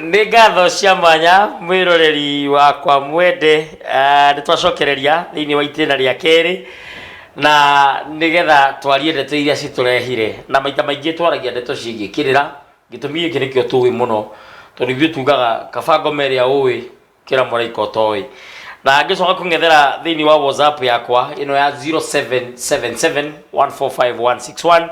Nĩ ngatho cia mwanya mwĩroreri wakwa mwende. Nĩ twacokereria thĩinĩ wa itĩna rĩa kerĩ na nĩgetha twarie ndeto iria citũrehire, na maita maingĩ twaragia ndeto ciĩgiĩ kĩrĩra. Gĩtũmi gĩkĩ nĩkĩo tũĩ mũno, tondũ ithuĩ tugaga kaba ngoma ĩrĩa ũĩ kĩra mũraika ũtoĩ. Na ngĩcoka kũng'ethera thĩinĩ wa WhatsApp yakwa ĩno ya 0777145161,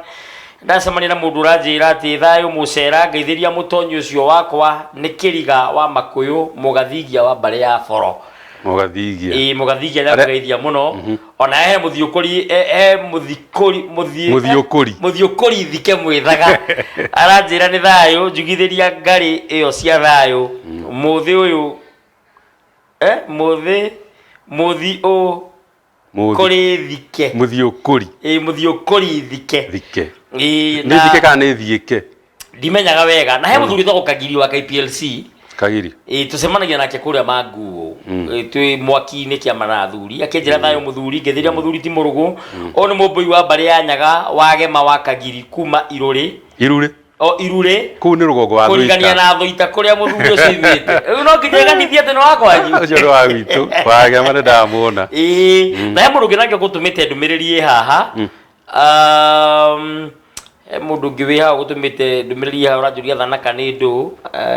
ndacemania na mũndũ ũranjĩra atĩ thayũ mũcera, ngeithĩria mũtonyi ũcio wakwa nĩ kĩriga wa makũyũ, mũgathigia wa mbarĩ ya boro. Mũgathigia. Ĩĩ, mũgathigia nĩ akũgeithia mũno. Ona he mũthiũkũri, he mũthikũri, mũthiĩ Mũthiũkũri. Mũthiũkũri thike mwĩthaga aranjĩra nĩ thayũ, njugithĩria ngarĩ ĩyo cia thayũ mũthĩ ũyũ, mũthĩ mũthi ũ Mũthi. Kũrĩ thike. Mũthiũkũri. Ĩĩ, mũthiũkũri thike. Thike. Ĩĩ, nĩ thike kana nĩ thiĩke? Ndimenyaga wega. Na he mũthuri wĩtagwo Kagiri wa KPLC. Kagiri. Ĩĩ, tũcemanagia nake kũrĩa manguo. Ĩĩ, twĩ mwaki-inĩ kĩama na athuri, akĩnjĩra thayũ mũthuri, ngĩthĩria mũthuri ti mũrũgũ. Ũyũ nĩ mũmbũi wa mbarĩ ya Nyaga wa Gema wa Kagiri kuma Irũrĩ. Irurĩ. O Irurĩ. Kũu nĩ rũgongo wa kũrigania Thũita. Na Thũita kũrĩa mũthuri ũcio oimĩte. Rĩu no nginya ĩganithie atĩ nĩ wa kwanyu. Ũcio nĩ wa gwitũ wagema, nĩ ndamuona. Ĩĩ, na he mũndũ ũngĩ nake ũgũtũmĩte ndũmĩrĩri ĩ haha. He mũndũ ũngĩ wĩ haha ũgũtũmĩte ndũmĩrĩri haha ũranjũria thanaka nĩ ndũ.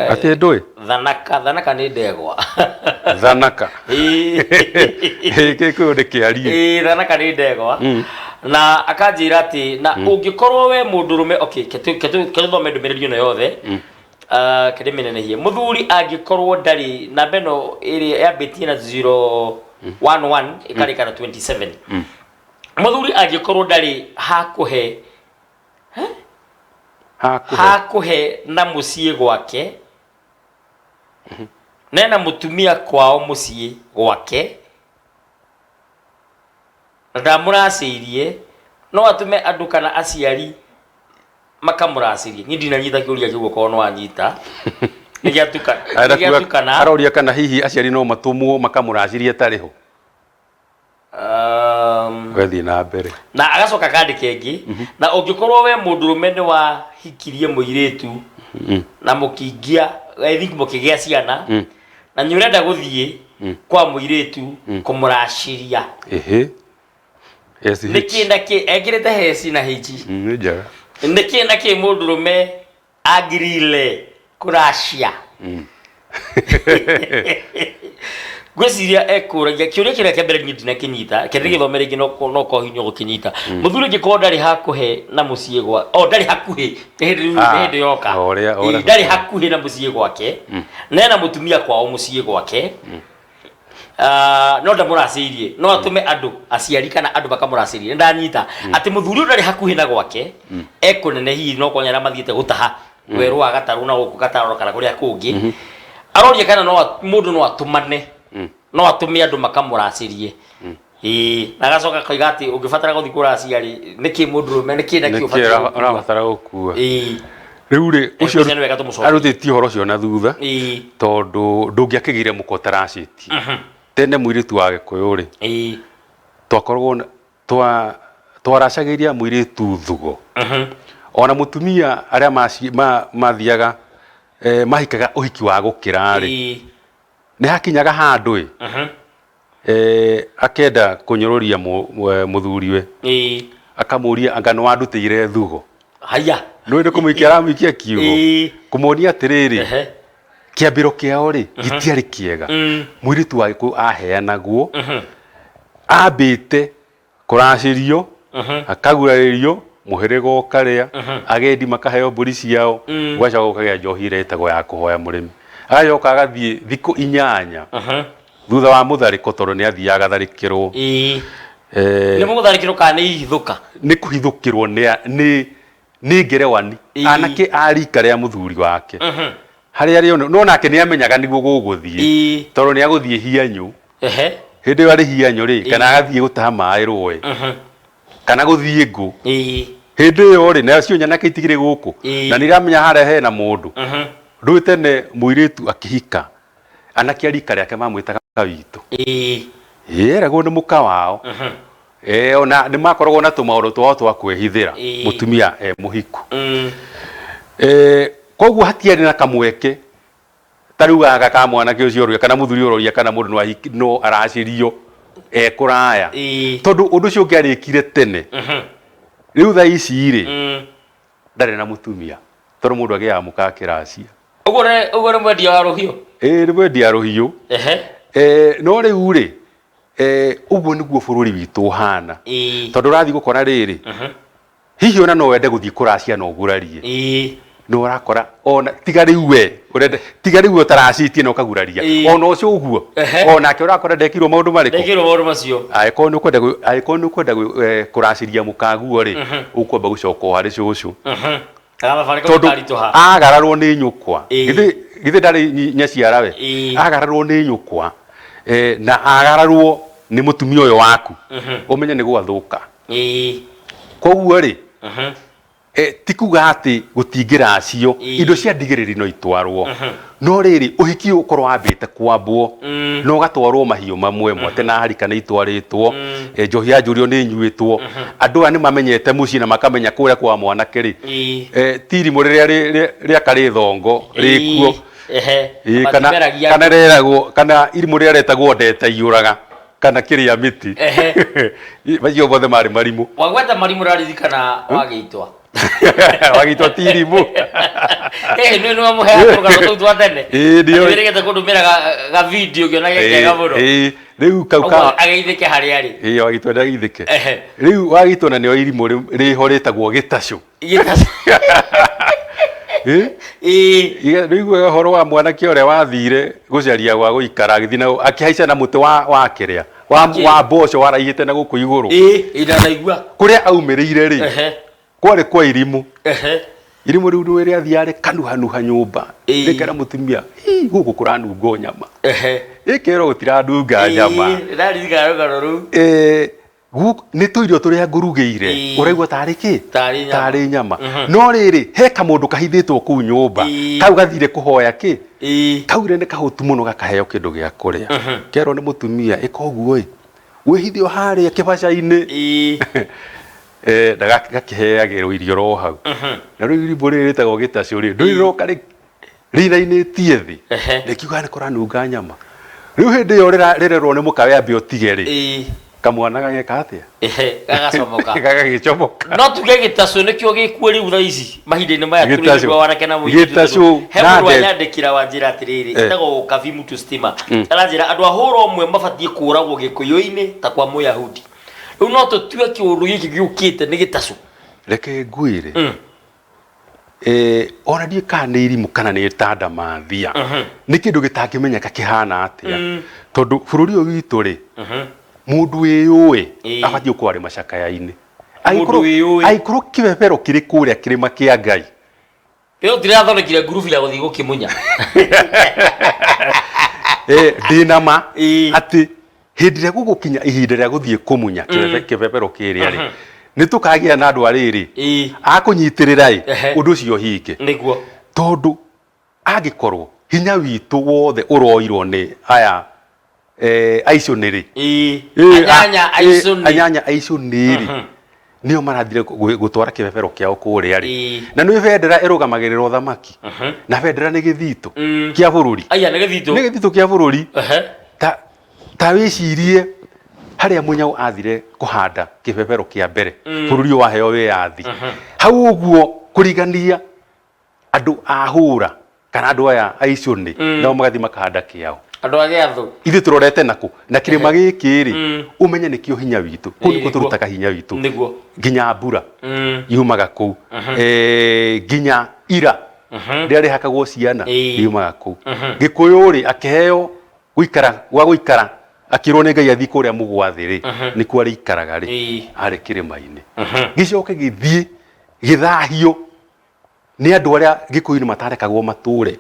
Atĩ ndũĩ? Thanaka, thanaka nĩ ndegwa. Thanaka. Ĩĩ. Gĩkũyũ nĩ kĩarie. Ĩĩ, thanaka nĩ ndegwa. Na akanjĩra atĩ na ũngĩkorwo we mũndũrũme, okay, ke tũthome ndũmĩrĩri ĩno yothe. Ah, ke ndĩmĩnenehie. Mũthuri angĩkorwo ndarĩ namba ĩno ĩrĩa yambĩtie na 011 ĩkarĩka na 27. Mũthuri angĩkorwo ndarĩ hakũhe Hakũhe. Hakũhe na mũciĩ gwake, nena mũtumia kwao mũciĩ gwake na ndamũracĩirie, no atũme andũ kana aciari makamũracĩrie? Niĩ ndinanyita kĩũria kĩu, okorwo nĩ wanyita nĩ gĩatuka Arenda nĩ gĩatukana. Aroria kana hihi aciari no matũmwo makamũracĩrie atarĩ ho. Ũgathiĩ na mbere. Na agacoka akandĩka ĩngĩ, na ũngĩkorwo we mũndũrũme nĩ wahikirie mũirĩtu na mũkĩingia, I think mũkĩgĩa ciana, na nĩ ũrenda gũthiĩ kwa mũirĩtu kũmũracĩria, SH. Nĩ kĩ na kĩ ekĩrĩte heci na hichi? Nĩ njega. Nĩ kĩ na kĩ mũndũrũme agirile kũracia? Ngwĩciria ekũragia kĩũria kĩrĩa kĩa mbere niĩ ndinakĩnyita, kĩrĩa gĩthome rĩngĩ no kohi nĩ ũgũkĩnyita. Mũthuri angĩkorwo ndarĩ hakuhĩ na mũciĩ gwa o ndarĩ hakuhĩ, nĩ hĩndĩ rĩu nĩ hĩndĩ yoka. O ũrĩa Ĩĩ, ndarĩ hakuhĩ na mũciĩ gwake na ena mũtumia kwao mũciĩ gwake. Ah, no ndamũracĩirie, no atũme andũ aciari kana andũ makamũracĩrie. Nĩ ndanyita atĩ mũthuri ũyũ ndarĩ hakuhĩ na gwake, ekũnene hihi no konya arĩa mathiĩte gũtaha werũ wa gatarũ na gũkũ gatarũ kana kũrĩa kũngĩ. Aroria kana no mũndũ no atũmane, no atũme andũ makamũracĩrie. Ĩĩ, na agacoka akoiga atĩ ũngĩbatara gũthiĩ kũracia rĩ, nĩkĩ mũndũrũme nĩkĩ na kĩ nĩkĩ ũbatiĩ gũkua? Ũrabatara gũkua? Ĩĩ. Rĩu rĩ, ũcio ngwĩciria nĩ wega tũmũcokerie. Arutĩtie ũhoro ũcio na thutha, tondũ ndũngĩakĩgĩire mũka ũtaracĩtie. Tene mũirĩtu wa Gĩkũyũ rĩ, twakoragwo twaracagĩria mũirĩtu thugo. Ona mũtumia arĩa mathiaga, mahikaga ũhiki wa gũkĩra rĩ, nĩ hakinyaga handũ ĩ, akenda kũnyũrũria mũthuriwe, akamũria, "Anga nĩ wandutĩire thugo?" Haya. Nĩ nĩ kũmũikia aramũikia kiugo, kũmuonia atĩrĩrĩ, kĩambĩro kĩao rĩ gĩtiarĩ kĩega. Mũirĩtu wa Gĩkũyũ aheanagwo ambĩte kũracĩrio, akagurarĩrio mũhĩrĩga ũkarĩa, agendi makaheo mbũri ciao, gũgacoka gũkagĩa njohi ĩrĩa ĩtagwo ya kũhoya mũrĩmi. Agacoka agathiĩ thikũ 8 thutha wa mũtharĩko, tondũ nĩ athiaga agatharĩkĩrwo. Nĩ mũgũtharĩkĩrwo kana nĩ ihithũka? Nĩ kũhithũkĩrwo nĩ ngerewani, anake a rika rĩa mũthuri wake harĩa arĩ no nake nĩ amenyaga nĩguo gũgũthiĩ, tondũ nĩ agũthiĩ hianyũ. Hĩndĩ ĩyo arĩ hianyũ rĩ, kana agathiĩ gũtaha maĩ rũĩ kana gũthiĩ ngũ, hĩndĩ ĩyo rĩ, nacio nyanake itikĩrĩ gũkũ na nĩ iramenya harĩa hena mũndũ. Ndũĩ tene mũirĩtu akĩhika, anake a rika rĩake mamwĩtaga witũ. Yeragwo nĩ mũka wao. Ona nĩ makoragwo na tũmaũndũ twao twa kwĩhithĩra mũtumia e mũhiku. Koguo hatiarĩ na kamweke. Ta rĩu gaka ka mwanake ũcio ũroria kana mũthuri ũroria kana mũndũ no ahiki- no aracĩrio e kũraya. Tondũ ũndũ ũcio ũngĩarĩkire tene. Rĩu thaa ici rĩ, ndarĩ na mũtumia tondũ mũndũ agĩaga mũka akĩracia. Ũguo nĩ ũguo nĩ mwendia wa rũhiũ. Ĩĩ nĩ mwendia rũhiũ. No rĩu rĩ, ũguo nĩguo bũrũri witũ ũhana. Tondũ ũrathiĩ gũkora rĩrĩ, hihi ona no wende gũthiĩ kũracia na ũgurarie. No ũrakora ona tiga rĩu we ũrenda tiga rĩu we ũtaracĩtie na ũkaguraria. Ona ũcio ũguo onake ũrakora ndekirwo maũndũ marĩkũ? Ndekirwo maũndũ macio. Angĩkorwo nĩ ũkwenda angĩkorwo nĩ ũkwenda kũracĩria mũkaguo rĩ, ũkwamba gũcoka o harĩ cũcũ. Gathabarĩ kau Tondũ karitũha. agararwo nĩ nyũkwa, githĩ githĩ ndarĩ nyaciarawe? Agararwo nĩ nyũkwa na agararwo nĩ mũtumia ũyũ waku, ũmenye nĩ gwathũka. Koguo rĩ, ti kuga atĩ gũtingĩracio, indo cia ndigĩrĩri no itwarwo, no rĩrĩ, ũhiki ũyũ ũkorwo wambĩte kwambwo na ũgatwarwo mahiũ mamwe mwate na harika nĩ itwarĩtwo, njohi ya njũrio nĩ ĩnyuĩtwo, andũ aya nĩ mamenyete mũciĩ na makamenya kũrĩa kwa mwanake rĩ, ti irimũ rĩrĩa rĩaka rĩthongo rĩkuo. Kana Matimeragia kana andũ. rĩragwo kana irimũ rĩrĩa rĩtagwo ndete iyũraga kana kĩrĩa mĩtĩ. Macio mothe marĩ marimũ. Wagweta marimũ ũraririkana wagĩitwa. Wagĩitwa ti irimũ. Ĩ nĩ nĩ wamũheaga tũrũgano tũu twa tene. Ĩĩ, nĩoĩ. Wĩrĩgĩte kũndũmĩra ga video ngĩona ge kega mũno. Ĩĩ, rĩu kau Ũguo ka ageithĩke harĩa arĩ. Ĩĩ, wagĩitwa ndageithĩke. Rĩu wagĩitwa na nĩo irimũ rĩho rĩtagwo gĩtacũ. Gĩtacũ. Ĩ? Ĩĩ. Rĩu ũhoro wa mwanake ũrĩa wathire gũcaria gwa gũikara agĩthiĩ na akĩhaica na mũtĩ wa wa kĩrĩa wa Kĩ? wa mboco waraihĩte na gũkũ igũrũ. Ĩĩ, ĩĩ ndanaigua. Kũrĩa aumĩrĩire rĩ, kwarĩ kwa irimũ. Irimũ rĩu nĩ rĩathiaga rĩkanuhanuha nyũmba. Rĩkera mũtumia, "Hii, gũkũ kũranunga o nyama." Ĩkerwo gũtiranunga nyama. Ĩĩ, ndaririkana rũgano rũu. Nĩ tũirio tũrĩa ngũrugĩire. Ũraigua tarĩ kĩ? Tarĩ nyama. Tarĩ nyama. No rĩrĩ, he kamũndũ kahithĩtwo kũu nyũmba. Kau gathire kũhoya kĩ? Kaugire nĩ kahũtu mũno gakaheo kĩndũ gĩa kũrĩa. Kerwo nĩ mũtumia, ĩka ũguo ĩ, wĩhithe o harĩa kĩbaca-inĩ. Na gakĩheagĩrwo irio oro hau. Na rĩu irimũ rĩrĩ rĩtagwo gĩtacũ rĩ, ndũrĩ rĩroka rĩinainĩtie thĩ. Rĩkiuga nĩ kũranunga nyama. Rĩu hĩndĩ ĩyo rĩrerwo nĩ mũkawe ambe ũtige rĩ, kamwana gageka atĩa? Gagacomoka. Gagagĩcomoka. No tuge gĩtacũ nĩkĩo gĩkuo rĩu thaa ici mahinda-inĩ maya tũrĩ Gĩtacũ. nĩguo wanake na mũirĩtu Gĩtacũ tondũ he na mũndũ nde- wanyandĩkĩra wanjĩra atĩrĩrĩ, etagwo Kabi Mutu Stima. Aranjĩra andũ a hũra ũmwe mabatiĩ kũragwo Gĩkũyũ-inĩ ta kwa Mũyahudi. Rĩu no tũtue kĩũndũ gĩkĩ gĩũkĩte nĩ gĩtacũ. Reke ngwĩre, ona ndiũĩ kana nĩ irimũ kana nĩ tandamathia, nĩ kĩndũ gĩtangĩmenyeka kĩhana atĩa, tondũ bũrũri ũyũ witũ rĩ, mũndũ wĩyũĩ abatiĩ gũkorwo arĩ macakaya-inĩ. Mũndũ wĩyũĩ. Angĩkorwo kĩbebero kĩrĩ kũrĩa kĩrĩma kĩa Ngai. Rĩu tirathondekire ngurubu ya gũthiĩ gũkĩmunya. Ndĩna ma atĩ hĩndĩ ĩrĩa gũgũkinya ihinda rĩa gũthiĩ kũmunya kĩbebero kĩrĩa rĩ, nĩ tũkagĩa na andũ a rĩrĩ a kũnyitĩrĩra ĩ, ũndũ ũcio ũhinge. Nĩguo. Tondũ angĩkorwo hinya witũ wothe ũroirwo nĩ aya aicũnĩ rĩ, Anyanya aicũnĩ. Anyanya aicũnĩ rĩ, nĩo marathire gũtwara kĩbebero kĩao kũrĩa rĩ. Na nĩ bendera ĩrũgamagĩrĩra ũthamaki. Na bendera nĩ gĩthitũ kĩa bũrũri. Aya nĩ gĩthitũ. Nĩ gĩthitũ kĩa bũrũri. Ta wĩcirie harĩa Mũnyau athire kũhanda kĩbebero kĩa mbere bũrũri ũyũ waheo wĩyathi. Hau ũguo kũrigania andũ a hũra kana andũ aya aicũnĩ nao magathiĩ makahanda kĩao. Andũ a gĩathũ. Ithuĩ tũrorete nakũ? Na kĩrĩma gĩkĩ rĩ, ũmenye nĩkĩo hinya witũ. Kũu nĩkuo tũrutaga hinya witũ. Nĩguo. Nginya mbura yumaga kũu. Nginya ira rĩrĩa rĩhakagwo ciana riumaga kũu. Gĩkũyũ rĩ, akĩheo gũikara gwa gũikara akĩrwo nĩ Ngai athiĩ kũrĩa mũgwathĩ rĩ, nĩkuo arĩikaraga rĩ, arĩ kĩrĩma-inĩ. Gĩcoke gĩthiĩ gĩthahio nĩ andũ arĩa Gĩkũyũ-inĩ matarekagwo matũre.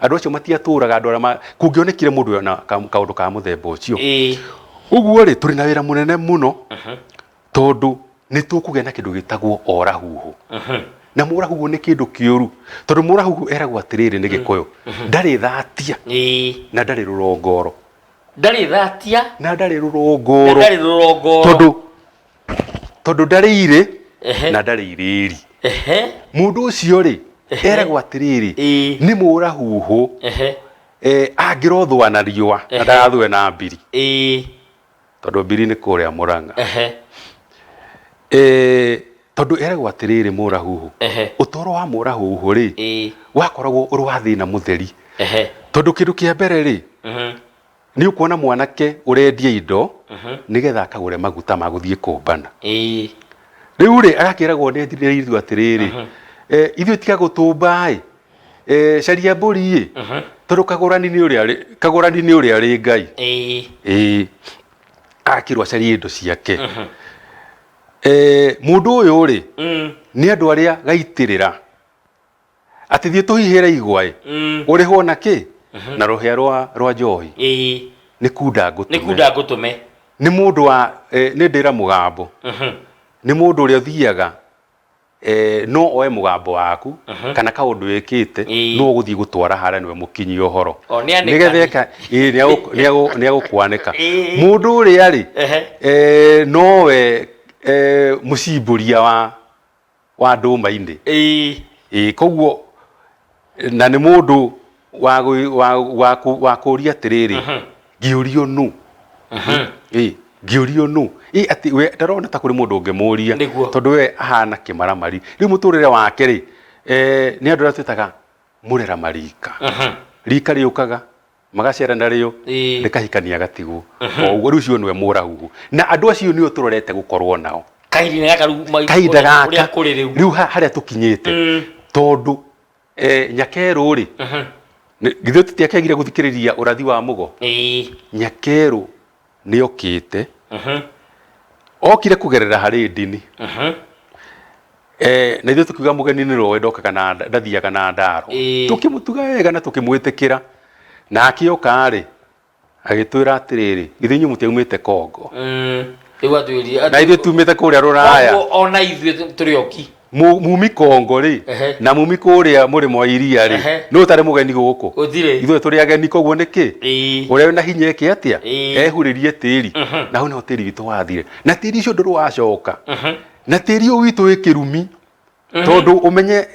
Andũ acio matiatũraga, andũ arĩa kũngĩonekire mũndũ wĩna kaũndũ ka mũthemba ũcio. Ũguo rĩ, tũrĩ na wĩra mũnene mũno tondũ nĩ tũkũgĩa na kĩndũ gĩtagwo orahuhu. Na mũrahuhu nĩ kĩndũ kĩũru tondũ mũrahuhu eragwo atĩrĩrĩ nĩ Gĩkũyũ, ndarĩ thatia na ndarĩ rũrongoro. Ndarĩ thatia na ndarĩ rũrongoro. Na ndarĩ rũrongoro. Tondũ ndarĩ irĩ na ndarĩ irĩri. Mũndũ ũcio rĩ, eragwo atĩrĩrĩ, nĩ mũrahuhu. Angĩrothũa na riũa na ndagathũe na mbiri, tondũ mbiri nĩ kũrĩa Mũrang'a. Tondũ eragwo atĩrĩrĩ, mũrahuhu, ũtũũro wa mũrahuhu rĩ, wakoragwo ũrĩ wa thĩna mũtheri. Tondũ kĩndũ kĩa mbere rĩ, nĩ ũkuona mwanake ũrendia indo nĩgetha akagũre maguta ma gũthiĩ kũmbana. Rĩu rĩ, agakĩragwo nĩ airĩtu atĩrĩrĩ, ithuĩ tiga gũtũmba ĩ, caria mbũri ĩ, tondũ kagũrani nĩ ũrĩa kagũrani nĩ ũrĩa rĩ Ngai. Ĩĩ, agakĩrwo acarie indo ciake. Mũndũ ũyũ rĩ, nĩ andũ arĩa gaitĩrĩra atĩ thiĩ tũhihĩre igwa ĩ, ũrĩhwo na kĩ? Na rũhĩa rwa njohi. Nĩ kunda ngũtũme. Nĩ kunda ngũtũme. Nĩ mũndũ wa nĩ ndĩra mũgambo. Nĩ mũndũ ũrĩa ũthiaga no oe mũgambo waku kana kaũndũ wĩkĩte, no ũgũthiĩ gũtwara harĩa nĩwe mũkinyia ũhoro. O, nĩ anĩkani. Nĩgetha eka ĩĩ, nĩ agũkwanĩka. Mũndũ ũrĩa rĩ, nowe mũcimbũria wa ndũma-inĩ. Ĩĩ, koguo na nĩ mũndũ wa wa kũũria atĩrĩrĩ, ngĩũrio nũ? Ĩĩ, ngĩũrio nũ? Ĩ atĩ we ndarona ta kũrĩ mũndũ ũngĩmũria. Tondũ we ahana kĩmaramari. Rĩu mũtũrĩre wake rĩ, nĩ andũ arĩa twĩtaga mũrera marika. Rika rĩũkaga magacera narĩo, rĩkahikania gatigwo. O ũguo rĩu ũcio nĩwe mũrahuhu. Na andũ acio nĩo tũrorete gũkorwo nao. Kahinda gaka rĩu Kahinda ũrĩa gaka kũrĩ rĩu. Rĩu harĩa tũkinyĩte. Tondũ nyakerũ rĩ, githĩ tũtiakĩagire gũthikĩrĩria ũrathi wa mũgo? Nyakerũ nĩ okĩte. Okire kũgerera harĩ ndini. Na ithuĩ tũkiuga mũgeni nĩ rowe ndokaga na ndathiaga na ndaro. Tũkĩmũtuga wega na tũkĩmwĩtĩkĩra. Na akĩoka rĩ, agĩtwĩra atĩrĩrĩ, githĩ inyuĩ mũtiaumĩte Kongo? Rĩu atwĩrire Na ithuĩ tumĩte kũrĩa Rũraya. Koguo ona ithuĩ tũrĩ oki. Mumi Kongo rĩ, na mumi kũrĩa mũrĩmo wa iria rĩ, nũ ũtarĩ mũgeni gũkũ? Gũtirĩ. Ithuĩ tũrĩ ageni, koguo nĩ kĩ? Ũrĩa wĩna hinya eke atĩa? Ehurĩrie tĩri. Na hau nĩho tĩri witũ wathire. Na tĩri ũcio ndũrĩ wacoka. Na tĩri ũyũ witũ wĩ kĩrumi. Tondũ ũmenye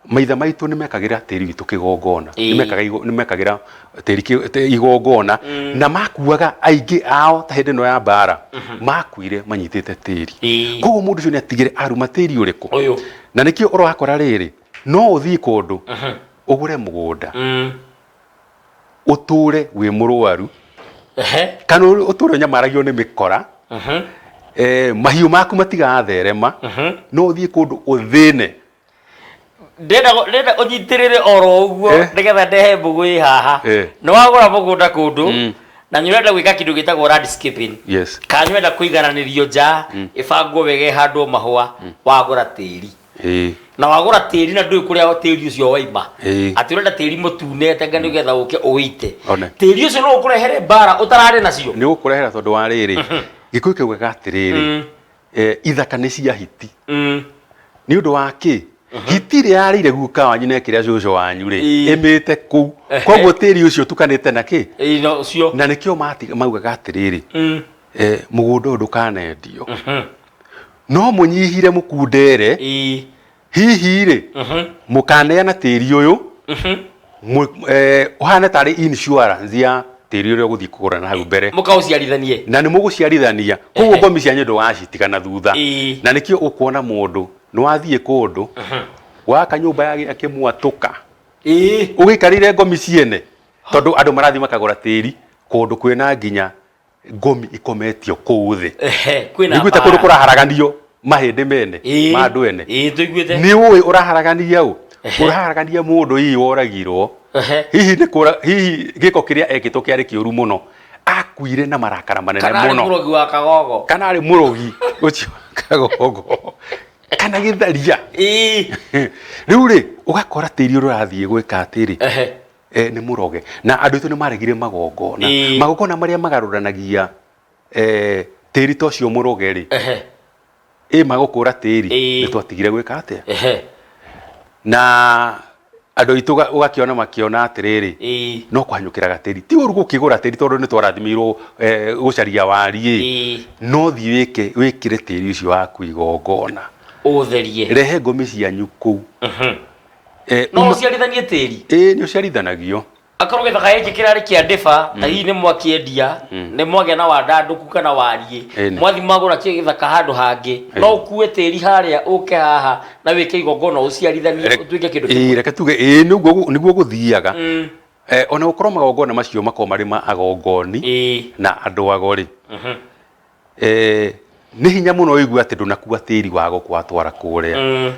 maithe maitũ nĩ mekagĩra tĩri witũ kĩgongona. Nĩ mekagĩra tĩri igongona. Na makuaga aingĩ ao ta hĩndĩ ĩno ya mbara, makuire manyitĩte tĩri. Koguo mũndũ ũcio nĩ atigire aruma tĩri ũrĩkũ? Ũyũ. Na nĩkĩo ũrakora rĩrĩ, no ũthiĩ kũndũ ũgũre mũgũnda, ũtũre wĩ mũrwaru, kana ũtũre ũnyamaragio nĩ mĩkora, mahiũ maku matigatherema, no ũthiĩ kũndũ ũthĩne. Ndĩrenda ũnyitĩrĩre oro ũguo, nĩgetha ndehe mbũgũ ĩ haha. Nĩ wagũra mũgũnda kũndũ, na nĩ ũrenda gwĩka kĩndũ gĩtagwo landscaping, kana nĩ ũrenda kũigananĩrio nja, ĩbangwo wega, ĩhandwo mahũa, wagũra tĩri. Na wagũra tĩri na ndũĩ kũrĩa tĩri ũcio waima, atĩ ũrenda tĩri mũtune tenga nĩgetha ũke ũwĩite. One. Tĩri ũcio no ũkũrehere mbara ũtararĩ nacio. Nĩ ũkũrehera, tondũ wa rĩrĩ, Gĩkũyũ kĩaugaga atĩrĩrĩ, ithaka nĩ cia hiti. Nĩ ũndũ wa kĩ? Hiti ĩrĩa yarĩire guka wanyu na ĩkĩrĩa cũcũ wanyu rĩ, ĩmĩte kũu. Koguo tĩri ũcio ũtukanĩte na kĩ? Ĩĩ, no ũcio. Na nĩkĩo maugaga atĩrĩrĩ, mũgũnda ũyũ ndũkanendio, no mũnyihire mũkundere, hihi rĩ, mũkaneana tĩri ũyũ, ũhane tarĩ insurance ya tĩri ũrĩa ũgũthiĩ kũgũra na hau mbere. Mũkaũciarithanie. Na nĩ mũgũciarithania, koguo ngomi cianyu ndũgacitiga na thutha. Na nĩkĩo ũkuona mũndũ nĩ wathiĩ kũndũ waka nyũmba ya kĩmwatũka, ũgĩikarĩire ngomi ciene, tondũ andũ marathiĩ makagũra tĩri kũndũ kwĩna nginya ngomi ikometio kũu thĩ. Kwĩna Nĩguĩte kũndũ mbara. kũraharaganio mahĩndĩ mene ma andũ ene. Ĩĩ, tũiguĩte. Nĩ ũĩ ũraharagania ũ? Ũraharagania mũndũ hihi woragirwo, hihi nĩ kũra, hihi gĩko kĩrĩa ekĩtwo kĩarĩ kĩũru mũno, akuire na marakara manene Kana arĩ mũno. mũrogi wa kagogo. Kana arĩ mũrogi ũcio wa kagogo kana gĩtharia. Rĩu rĩ, ũgakora tĩri ũrĩa ũrathiĩ gwĩka atĩrĩ, nĩ mũroge. Na andũ aitũ nĩ maregire magongona. Magongona marĩa magarũranagia tĩri ta ũcio mũroge rĩ, ĩ magũkũra tĩri, nĩ twatigire gwĩka atĩa? Na andũ aitũ ũgakĩona makĩona atĩrĩrĩ, no kũhanyũkĩra gatĩri. Ti ũru gũkĩgũra tĩri tondũ nĩ twarathimĩirwo gũcaria wariĩ. No thiĩ wĩke, wĩkĩre tĩri ũcio waku igongona. Ũtherie. Rehe ngomi cianyu kũu. No ũciarithanie tĩri? Ĩĩ, nĩ ũciarithanagio. Akorwo gĩthaka gĩkĩ kĩrarĩ kĩa ndĩba, ta hihi nĩ mwakĩendia, nĩ mwagĩa na wandandũku kana wariĩ, mwathi mwagũra gĩthaka handũ hangĩ, no ũkue tĩri harĩa ũke haha na wĩke igongona ũciarithanie ũtuĩke kĩndũ kĩmwe? Reke tuge ĩĩ, nĩguo gũthiaga. Ona gũkorwo magongona macio makoragwo marĩ ma agongoni na andũ ago rĩ, nĩ hinya mũno ũigue atĩ ndũnakua tĩri wa gũkũ watwara kũrĩa.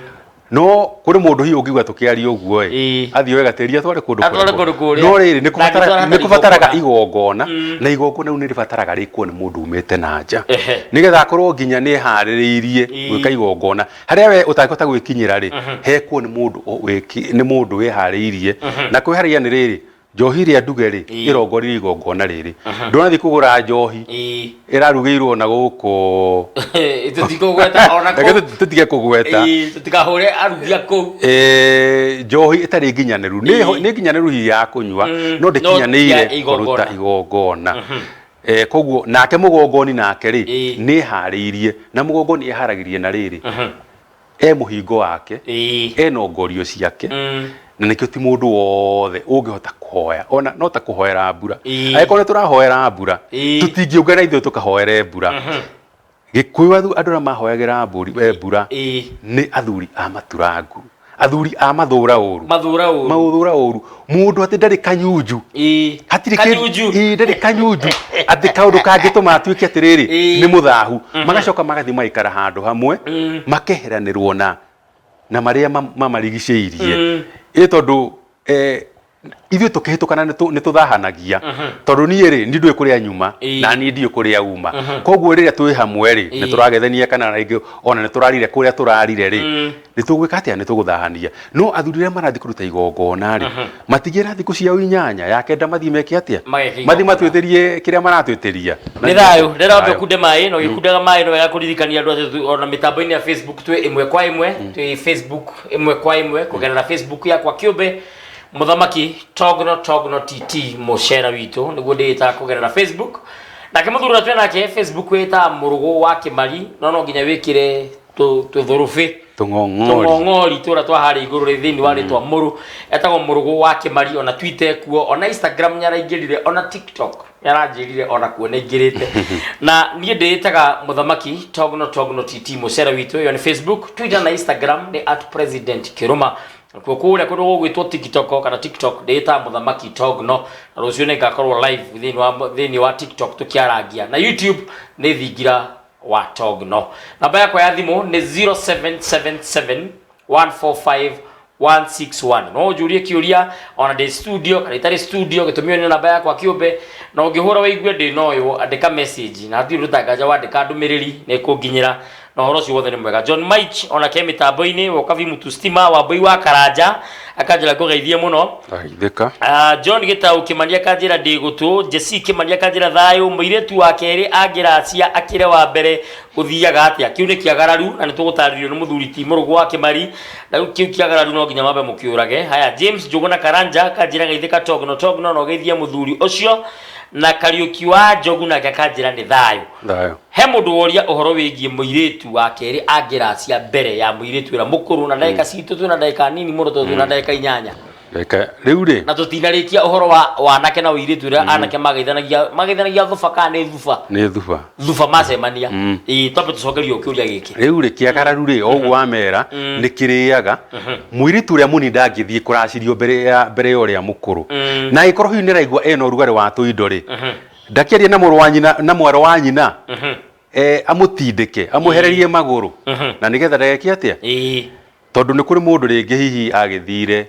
No kũrĩ mũndũ hihi ũngĩigua tũkĩaria ũguo ĩ, athiĩ oe gatĩri atware kũndũ Atware kũndũ kũrĩa. No rĩrĩ, Na angĩtwara nĩ hatarĩ kũbataraga igongona. Igongona, na igongona rĩu nĩ rĩbataraga rĩkwo nĩ mũndũ umĩte na nja, nĩgetha akorwo nginya nĩ eharĩrĩirie gwĩka igongona. Harĩa we ũtangĩhota gwĩkinyĩra rĩ, hekwo nĩ mũndũ nĩ mũndũ wĩharĩirie. Na kwĩharĩria nĩ rĩrĩ, njohi ĩrĩa nduge rĩ, ĩrongoreirio igongona rĩrĩ. Ndũnathiĩ kũgũra njohi ĩrarugĩirwo na gũkũ. Tũtikũgweta ona Reke kũu. Tũtige kũgweta. Tũtikahũre arugi a kũu. Njohi ĩtarĩ nginyanĩru nĩ nĩ nginyanĩru hihi ya kũnyua, no No ndĩkinyanĩire ya igongona. kũruta igongona. Koguo nake mũgongoni nake rĩ, nĩ eharĩirie, na mũgongoni eharagĩria na rĩrĩ, e mũhingo wake, ena ongorio ciake, na nĩkĩo ti mũndũ wothe ũngĩhota kũhoya, ona no ta kũhoera mbura. Angĩkorwo nĩ tũrahoera mbura, tũtingĩũngana ithuĩ tũkahoere mbura. Gĩkũyũ andũ arĩa mahoyagĩra mbura nĩ athuri a maturangu, athuri a mathũra ũru. Mathũra ũru. Mathũra ũru. Mũndũ atĩ ndarĩ kanyunju. Hatirĩ kĩndũ- Kanyunju. Ndarĩ kanyunju. Atĩ kaũndũ kangĩtũma atuĩke atĩrĩrĩ, nĩ mũthahu. Magacoka magathiĩ magaikara handũ hamwe, makeheranĩrwo na marĩa mamarigicĩirie. Ĩ tondũ ithuĩ tũkĩhĩtũkana nĩ tũthahanagia, tondũ niĩ rĩ, niĩ ndũĩ kũrĩa nyuma, na niĩ ndiũĩ kũrĩa uma. Koguo rĩrĩa twĩ hamwe rĩ, nĩ tũragethania kana rĩngĩ ona nĩ tũrarire kũrĩa tũrarire rĩ, nĩ tũgwĩka atĩa? Nĩ tũgũthahania. No athuri arĩa marathiĩ kũruta igongona rĩ, matigĩra thikũ ciao 8, ya kenda mathiĩ meke atĩa? Mageke Mathiĩ igongona. matwĩtĩrie kĩrĩa maratwĩtĩria. Nĩ thayũ. Rĩrĩa wambe ũkunde maĩ, na ũgĩkundaga maĩ nĩ wega kũririkania andũ atĩ ona mĩtambo-inĩ ya Facebook twĩ ĩmwe kwa ĩmwe, twĩ Facebook ĩmwe kwa ĩmwe kũgerera Facebook yakwa kĩũmbe, Mũthamaki Togno Togno TT mũcera witũ nĩguo ndĩĩtaga kũgerera Facebook. Nake mũthuri ũrĩa twĩ nake Facebook wĩtaga Mũrũgũ wa Kĩmari, no no nginya wĩkĩre tũthũrũbĩ tũng'ong'ori, tũng'ong'ori tũrĩa twa harĩa igũrũ rĩ thĩinĩ wa rĩtwa Mũrũ, etagwo Mũrũgũ wa Kĩmari. Ona Twitter kuo, ona Instagram nĩaraingĩrire, ona TikTok nĩaranjĩrire ona kuo nĩaingĩrĩte. Na niĩ ndĩĩtaga Mũthamaki Togno Togno TT mũcera witũ. Ĩyo nĩ Facebook. Twitter na Instagram nĩ at President Kĩrũma. Nakuo kũrĩa kũndũ gũgwĩtwo TikTok kana TikTok ndĩĩtaga Mũthamaki Togno, na rũciũ nĩngakorwo live thĩinĩ wa TikTok tũkĩarangia. Na YouTube nĩ Thingira wa Togno. Namba yakwa ya thimũ nĩ 0777 145 161. No ũnjũrie kĩũria ona ndĩ studio kana itarĩ studio, gĩtũmi ĩyo nĩ namba yakwa kĩũmbe, na ũngĩhũra wĩigue ndĩ noywo, andĩka message na hatirĩ ũndũ ũtanganja, wandĩka ndũmĩrĩri nĩ ĩkũnginyĩra, na ũhoro ũcio wothe nĩ mwega. John Mike onake mĩtambo-inĩ woka Vimutu Stima Wambui wa Karanja akanjĩra ngũgeithie mũno. Ageithĩka. John Gĩtaũ Kĩmani akanjĩra ndĩ gũtũ. Jesse Kĩmani akanjĩra thayũ. Mũirĩtu wa kerĩ angĩracia akĩre wa mbere gũthiaga atĩa? Kĩu nĩ kĩagararu na nĩ tũgũtarĩrio nĩ mũthuri ti Mũrũgũ wa Kĩmari. Na rĩu kĩu kĩagararu no nginya mambe mũkĩũrage. Haya, James Njũgũna Karanja akanjĩra geithĩka Togno Togno na ũgeithie mũthuri ũcio. Na Kariũki wa Njogu nake akanjĩra nĩ thayũ. Thayũ. He mũndũ woria ũhoro wĩgiĩ mũirĩtu wa kerĩ angĩracia mbere ya mũirĩtu ũrĩa mũkũrũ, na ndagĩka citũ twĩna ndagĩka nini mũno tondũ twĩna ndagĩka 8. Reke rĩu rĩ. Na tũtinarĩkia ũhoro wa wanake na ũirĩtu ũrĩa anake mageithanagia thuba kana nĩ thuba? Nĩ thuba. Thuba macemania. Ĩĩ, twambe tũcokerio kĩũria gĩkĩ. Rĩu rĩ, kĩagararu rĩ, o ũguo wamera nĩ kĩrĩaga mũirĩtu ũrĩa mũnini ndangĩthiĩ kũracirio mbere ya ũrĩa mũkũrũ, na angĩkorwo hihi nĩ araigua ena ũrugarĩ wa tũindo rĩ, ndakĩarie na mũrũ wa nyina na mwarĩ wa nyina, amũtindĩke amwehererie magũrũ na nĩgetha ndageke atĩa, tondũ nĩ kũrĩ mũndũ rĩngĩ hihi agĩthire,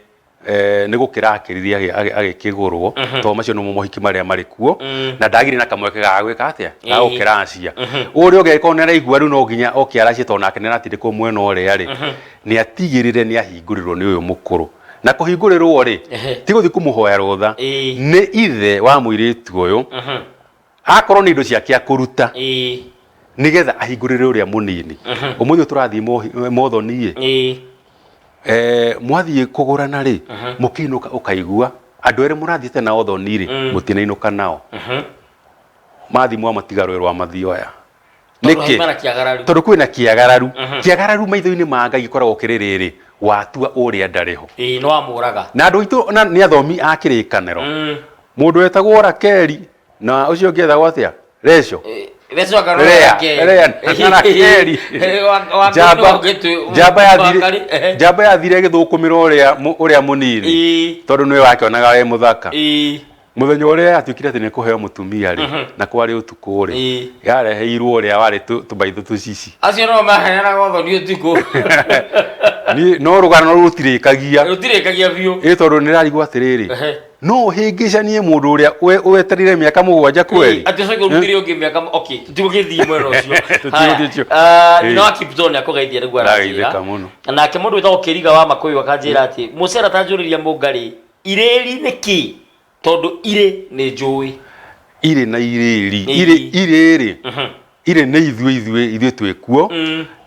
nĩ gũkĩra akĩrire agĩkĩgũrwo, tondũ macio nĩmo mohiki marĩa marĩ kuo, na ndagire na kamweke ga gwĩka atĩa, ga gũkĩracia. Ũrĩa ũngĩ angĩkorwo nĩ araigua rĩu no nginya oke aracie, tondũ nake nĩ aratindĩkwo mwena ũrĩa rĩ, nĩ atigĩrĩre nĩ ahingũrĩrwo nĩ ũyũ mũkũrũ. Na kũhingũrĩrwo rĩ, ti gũthiĩ kũmũhoya rũtha, nĩ ithe wa mũirĩtu ũyũ, akorwo nĩ indo ciake akũruta nĩgetha ahingũrĩre ũrĩa mũnini. Ũmũthĩ ũyũ tũrathiĩ mothoni ĩ, mwathiĩ kũgũrana rĩ, mũkĩinũka ũkaigua andũ erĩ mũrathiĩte nao thoni rĩ, mũtinainũka nao, mathiĩ mwamatiga rũĩ rwa mathioya. Tondũ Nĩkĩ? hauma na kĩagararu. Tondũ kwĩna kĩagararu. Kĩagararu maitho-inĩ ma Ngai gĩkoragwo kĩrĩ rĩrĩ. Watua ũrĩa ndarĩ ho. Ĩĩ, nĩ wamũraga. Na andũ aitũ na nĩ athomi a kĩrĩkanĩro. Mũndũ wetagwo Rakeli na ũcio ũngĩ etagwo atĩa? Reco. Reco anga no Lea, Rakeli. Lea na Rakeli. Wa Njamba njamba yathire Wakari, ehe. njamba yathire ĩgĩthũkũmĩra ũrĩa ũrĩa mũnini tondũ nĩwe wakĩonaga wĩ mũthaka. Mũthenya ũrĩa yatuĩkire atĩ nĩ kũheo mũtumia rĩ, na kwarĩ ũtukũ rĩ, yareheirwo ũrĩa warĩ tũmaitho tũcici. Acio no maheanaga ũthoni ũtukũ. Niĩ no rũgano rũtirĩkagia. Rũtirĩkagia biũ. Ĩ tondũ nĩ rarigwo atĩrĩrĩ, no ũhĩngĩcanie mũndũ ũrĩa wetereire mĩaka 7 kweri? Atĩ ũcoke ũrutĩre ũngĩ mĩaka, okay, tũtigũgĩthiĩ mwena ũcio. Tũtigũthiĩ ũcio. Haya, nyina wa Kiptoo nĩ akũgeithia nĩguo aranjĩra. Ndageithĩka mũno. Nake mũndũ wĩtagwo Kĩriga wa Makũyũ akanjĩra atĩ mũcera tanjũrĩria Mũngarĩ Irĩri nĩ kĩ? Tondũ irĩ nĩ njũĩ. Irĩ na irĩri. Irĩ irĩ rĩ, irĩ nĩ ithuĩ ithuĩ ithuĩ twĩ kuo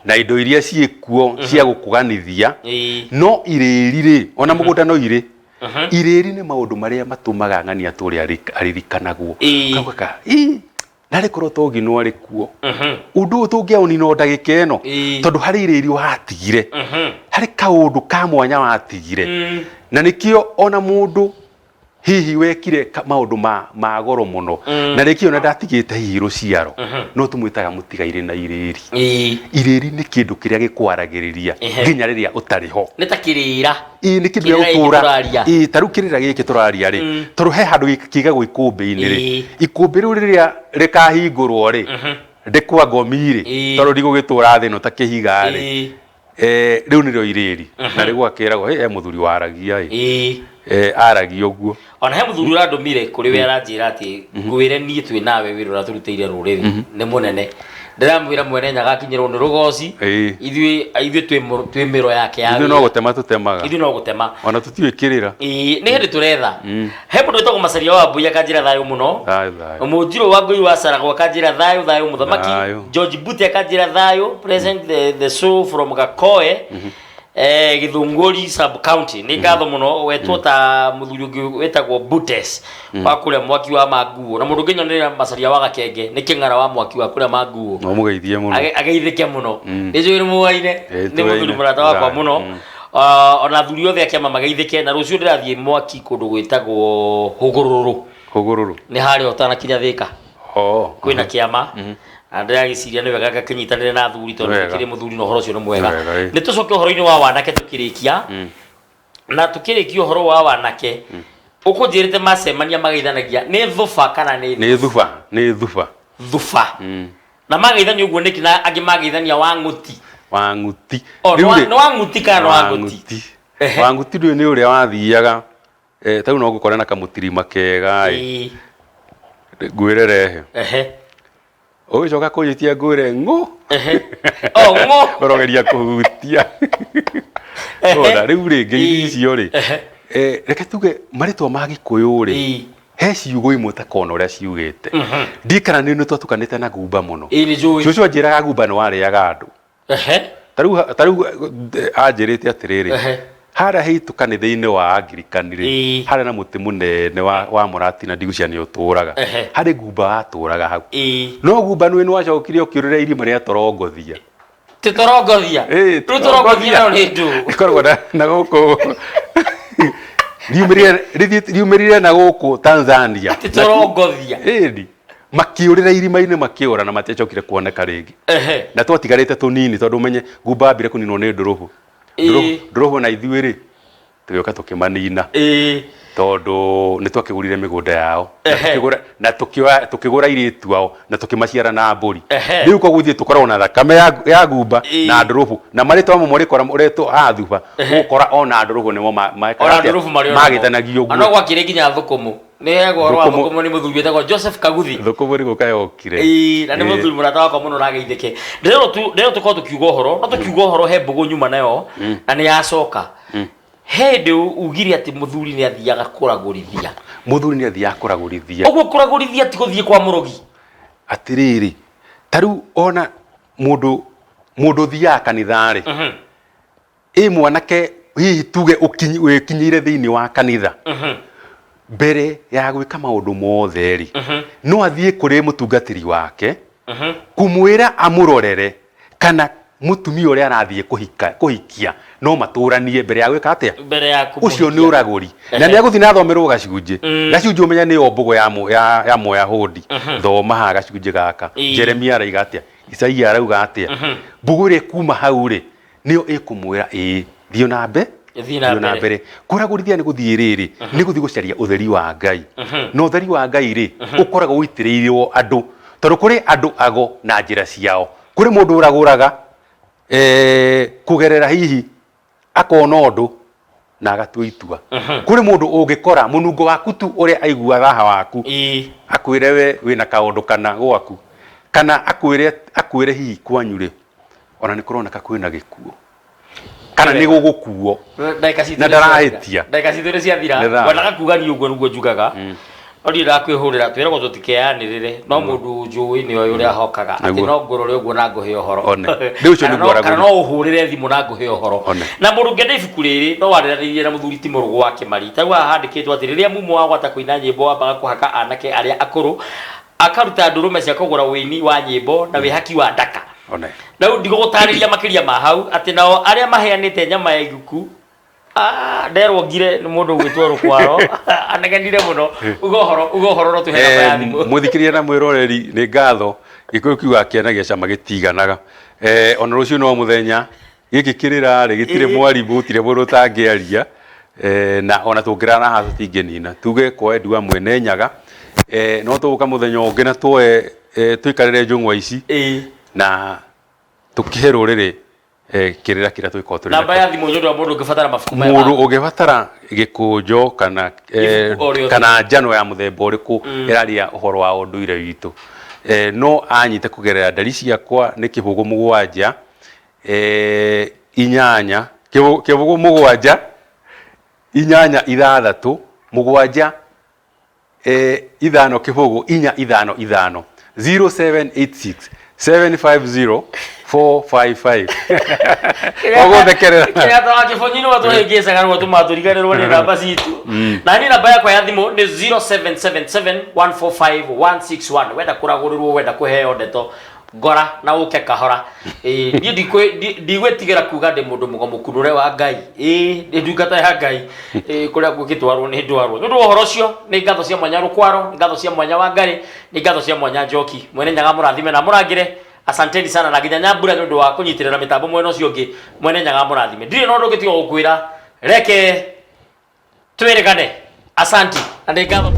na indo iria ciĩ kuo cia gũkũganithia. No irĩri rĩ, ona mũgũnda no irĩ. Irĩri nĩ maũndũ marĩa matũmaga ng'ania atũre aririkanagwo. Ũkauga, ĩ narĩ korwo to nginwo arĩ kuo ũndũ ũyũ tũngĩaũnina o ndagĩka ĩno. Tondũ harĩ irĩri watigire, harĩ kaũndũ ka mwanya watigire, na nĩkĩo ona mũndũ hihi wekire maũndũ ma goro mũno na rĩngĩ ona ndatigĩte hihi rũciaro, no tũmwĩtaga mũtigairĩ na irĩri. Irĩri nĩ kĩndũ kĩrĩa gĩkwaragĩrĩria nginya rĩrĩa ũtarĩ ho. Nĩ ta kĩrĩra. Ĩĩ, nĩ kĩndũ gĩa Kĩrĩra gĩkĩ gũtũra. tũraria. Ĩĩ, ta rĩu kĩrĩra gĩkĩ tũraria rĩ, tondũ he handũ kĩigagwo ikũmbĩ-inĩ rĩ, ikũmbĩ rĩu rĩrĩa rĩkahingũrwo rĩ, ndĩkwa ngomi rĩ, tondũ ndigũgĩtũra thĩ ĩno ta kĩhiga rĩ, rĩu nĩrĩo irĩri na rĩgwakĩragwo, "Hĩ, he mũthuri waragia ĩ." Aragia ũguo. Ona he mũthuri ũrandũmire kũrĩ we aranjĩra atĩ ngwĩre niĩ twĩ nawe wĩra ũrĩa tũrutĩire rũrĩrĩ nĩ mũnene. Ndĩramwĩra mwene Nyaga akinyĩrwo nĩ rũgoci. Ithuĩ twĩ mĩro yake ya Ithuĩ no wĩra. gũtema tũtemaga. Ithuĩ no gũtema. Ona tũtiũĩ kĩrĩra. Ĩĩ, nĩ hĩndĩ tũretha. He mũndũ wĩtagwo Macaria wa Mbui akanjĩra thayũ mũno. Thayũ thayũ. Mũnjirũ wa Ngũi wa Caragwo akanjĩra thayũ thayũ mũthamaki. Thayũ. George Mbute akanjĩra thayũ present the show from Gakoe. Gĩthũngũri sub county. Nĩ ngatho mũno wetwo ta mũthuri ũngĩ wĩtagwo Butes wa kũrĩa mwaki wa manguo, na mũndũ ũngĩ nyonera Macaria wa Gakenge nĩ kĩng'ara wa mwaki wa kũrĩa manguo. No mũgeithie mũno. Ageithĩke mũno. Nĩ njũĩ nĩ mũwaine. Nĩ mũthuri tũwaine. mũrata wakwa Thayũ. mũno. Ah, ona athuri othe a kĩama mageithĩke, na rũciũ ndĩrathiĩ mwaki kũndũ gwĩtagwo Hũgũrũrũ. Hũgũrũrũ. Nĩ harĩa ũtanakinya Thĩka. Kwĩna kĩama na ndĩragĩciria nĩ wega ngakĩnyitanĩre na athuri tondũ Wega. kĩrĩ mũthuri na ũhoro ũcio nĩ mwega. Wega, ĩ. Nĩ tũcoke ũhoro-inĩ wa wanake tũkĩrĩkia, na tũkĩrĩkia ũhoro wa wanake ũkũnjĩrĩte macemania mageithanagia nĩ thuba kana nĩ Nĩ thuba, nĩ thuba. Thuba. Na mageithania ũguo nĩkĩ na angĩ mageithania wa ng'uti? Wa ng'uti. O, Rĩu rĩ- nĩ wa ng'uti kana nĩ wa ng'uti? Ng'uti. Wa ng'uti ndũĩ nĩ ũrĩa wathiaga, ta rĩu no ngũkore na kamũtirima kega ĩ. Ngwĩre rehe. Ũgĩcoka kũnjĩtia ngwĩre ng'ũ. O, ng'ũ. Ũrogeria kũhutia. Ona rĩu rĩ, ngeithi icio rĩ, reke tuge marĩtwa ma Gĩkũyũ rĩ, he ciugo imwe ta kona ũrĩa ciugĩte. Ndiĩ kana nĩ twatukanĩte na gumba mũno. Ĩĩ, nĩ njũĩ. Cũcũ anjĩraga gumba nĩ warĩaga andũ. Ta rĩu anjĩrĩte atĩrĩrĩ, harĩa haitũ kanitha-inĩ wa Angirikani rĩ, harĩa na mũtĩ mũnene wa mũratina ndigucia nĩ ũtũraga. Harĩ gumba watũraga hau. No gumba nĩ wacokire ũkĩũrĩra irima rĩa Torongothia. Ti Torongothia? Ĩĩ, Rĩu Torongothia nayo nĩ ndũ? Ĩkoragwo na gũkũ riumĩrire na gũkũ Tanzania. Ti Torongothia? Ĩni. Makĩũrĩra irima-inĩ makĩũra na matiacokire kuoneka rĩngĩ. Na twatigarĩte tũnini tondũ ũmenye gumba ambire kũninwo nĩ ndũrũhũ. Ndũrũhũ na ithuĩ rĩ, tũgĩũka tũkĩmanina. Tondũ nĩ twakĩgũrire mĩgũnda yao. Na tũkĩgũra, na tũkĩoya, tũkĩgũra airĩtu ao na tũkĩmaciara na mbũri. Rĩu koguo ithuĩ tũkoragwo na thakame ya gumba na ndũrũhũ. Na marĩtwa mamwe ũrĩkora ũretwo haha thuba, ũgũkora ona ndũrũhũ nĩmo mekaga Ona atĩa? ndũrũhũ marĩ o namo. Magĩthanagio Na no ũguo. gwakĩrĩ nginya thũkũmũ. Nĩ heagwo ũhoro wa Thũkũmũ. thũkũmũ nĩ mũthuri wĩtagwo Joseph Kaguthi. Thũkũmũ nĩ gũka yokire. Ĩĩ, na nĩ mũthuri mũrata wakwa mũno na ageithĩke. Ndĩrerwo tu ndĩrerwo tũkorwo tũkiuga ũhoro, no tũkiuga ũhoro he mbũgũ nyuma nayo na nĩ yacoka. He hĩndĩ ugire atĩ mũthuri nĩ athiaga kũragũrithia. Mũthuri nĩ athiaga kũragũrithia. Ũguo kũragũrithia ti gũthiĩ kwa mũrogi? Atĩrĩrĩ, ta rĩu ona mũndũ ũthiaga kanitha rĩ, ĩ mwanake hihi tuge wĩkinyĩire thĩinĩ wa kanitha, mbere ya gwĩka maũndũ mothe rĩ, no athiĩ kũrĩ mũtungatĩri wake kũmwĩra amũrorere kana Mũtumia ũrĩa arathiĩ kũhika kũhikia no matũranie mbere ya gwĩka atĩa? Mbere ya Ũcio nĩ ũragũri na nĩ agũthiĩ na athomerwo gacunjĩ. Gacunjĩ ũmenya nĩyo mbũgũ ya ya ya Mũyahudi. Thoma haha gacunjĩ gaka. Jeremia araiga atĩa? Isaia arauga atĩa? Mbũgũ ĩrĩa ĩkuma hau rĩ, nĩyo ĩkũmwĩra ĩĩ thiĩ na mbe Thiĩ na thiĩ na mbere. mbere. Kũragũrithia nĩ gũthiĩ rĩrĩ, nĩ gũthiĩ gũcaria ũtheri wa Ngai. Na ũtheri wa Ngai rĩ, ũkoragwo ũitĩrĩirwo andũ, tondũ kũrĩ andũ ago na njĩra ciao. Kũrĩ mũndũ ũragũraga eh, kũgerera hihi akona ũndũ na agatua itua. Kũrĩ mũndũ ũngĩkora mũnungo waku tu ũrĩa aigua thaha waku, akwĩre we wĩna kaũndũ kana gwaku, kana akwĩre akwĩre hihi kwanyu rĩ, ona nĩ kũroneka kwĩna gĩkuũ kana nĩ gũgũkuo. Ndagĩka citũ Na nĩ ciathira. ndarahĩtia. Ndagĩka citũ nĩ ciathira. Nĩ thaa. Ngwendaga kuga niĩ ũguo nĩguo njugaga. No ndirĩ ndakwĩhũrĩra, twĩragwo tũtikeyanĩrĩre, no mũndũ ũnjũĩ nĩ oĩ ũrĩa hokaga atĩ Nĩguo. no ngũrore ũguo na ngũhe ũhoro. One. Rĩu ũcio Kana nĩguo no- kana ũragũri. no ũhũrĩre thimũ na ngũhe ũhoro. One. Na mũndũ ũngĩenda ibuku rĩrĩ no waranĩrie na mũthuri ti Mũrũgũ wa Kĩmari. Ta rĩu haha handĩkĩtwo atĩ rĩrĩa mumo wa gwata kũina nyĩmbo wambaga kũhaka anake arĩa akũrũ, akaruta ndũrũme cia kũgũra ũini wa nyĩmbo na wĩhaki wa ndaka. One. Na rĩu ndigũgũtarĩria makĩria ma hau atĩ nao arĩa maheanĩte nyama ya iguku. Ah, nderwo ngire nĩ mũndũ ũgwĩtwo rũkwaro anegenire mũno. Uga ũhoro, uga ũhoro, no tũhe namba ya thimũ. Mũthikĩrĩria na mwĩroreri, nĩ ngatho. Gĩkũyũ kiugaga kĩana gĩa cama gĩtiganaga. Eh, ona rũciũ no mũthenya. Gĩkĩ kĩrĩra rĩ, gĩtirĩ mwarimũ, gũtirĩ mũndũ ũtangĩaria. Eh, na ona tũngĩrara haha tũtingĩnina. Tuge kwa wendi wa Mwene Nyaga, eh, no tũgũka mũthenya ũngĩ na tuoe, eh, tũikarĩre njũng'wa ici na tũkĩhe rũrĩrĩ eh, kĩrĩra kĩrĩa tũgĩkorwo tũrĩ Namba nakĩo. ya thimũ nĩ ũndũ wa mũndũ ũngĩbatara mabuku maya. Mũndũ ũngĩbatara gĩkũnjo kana eh, Ibuku o rĩothe. kana njano ya mũthemba ũrĩkũ ĩraria ũhoro wa ũndũire witũ, eh, no anyite kũgerera ndari ciakwa nĩ 0 7 eh, 8 0 7 8 6 7 5 0 4 5 5 0786 750 455. Ũgũthekerera. Kĩrĩa wa kĩbonyi nĩ watũhĩngĩcaga nĩ watũma tũriganĩrwo nĩ namba citũ. Na niĩ namba yakwa ya thimũ nĩ 0777 145 161. Wenda kũragũrĩrwo, wenda kũheo ndeto, ngora na ũke kahora. Ĩĩ, niĩ ndigwĩtigĩra kuga ndĩ mũndũ mũgomokunũre wa Ngai. Ĩĩ, ndĩ ndungata ya Ngai. Ĩĩ, kũrĩa ngũgĩtwarwo nĩ ndwarwo. Nĩ ũndũ wa ũhoro ũcio, nĩ ngatho cia mwanya Rũkwaro, nĩ ngatho cia mwanya Wangari, nĩ ngatho cia mwanya Njoki. Mwene Nyaga mũrathime na mũrangĩre. Asanteni sana na nginya Nyambura nĩ ũndũ wa kũnyitĩrĩra mĩtambo mwena ũcio ũngĩ. Mwene Nyaga mũrathime. Ndirĩ na ũndũ ũngĩ tiga gũkwĩra reke twĩrĩgane. Asanti na nĩ ngatho.